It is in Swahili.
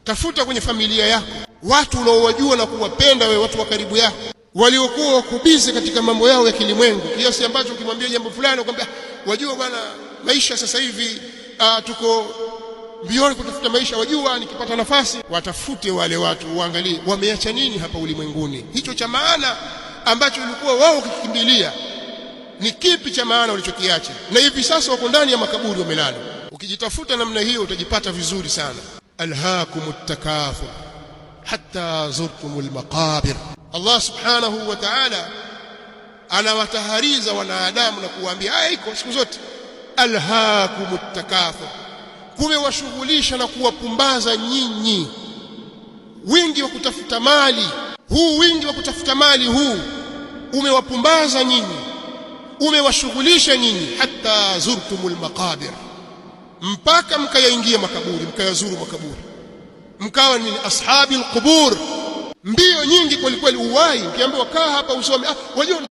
Tafuta kwenye familia yako watu unaowajua na kuwapenda wewe, watu wa karibu yako waliokuwa wako busy katika mambo yao ya kilimwengu, kiasi ambacho ukimwambia jambo fulani ukamwambia, wajua bwana, maisha sasa hivi tuko mbioni kutafuta maisha, wajua nikipata nafasi. Watafute wale watu, uangalie wameacha nini hapa ulimwenguni, hicho cha maana ambacho ulikuwa wao ukikimbilia ni kipi cha maana ulichokiacha, na hivi sasa wako ndani ya makaburi wamelala. Ukijitafuta namna hiyo utajipata vizuri sana. Alhaakumut takathur hatta zurtumul maqabir. Allah subhanahu wa ta'ala anawatahariza wanadamu na kuwaambia haya iko siku zote, alhaakumut takathur, kumewashughulisha na kuwapumbaza nyinyi wingi wa kutafuta mali. Huu wingi wa kutafuta mali huu umewapumbaza nyinyi, umewashughulisha nyinyi, hatta zurtumul maqabir, mpaka mkayaingia makaburi, mkayazuru makaburi, mkawa ni ashabi alqubur. Mbio nyingi kweli kweli, uwai ukiambiwa kaa hapa usome, wajua.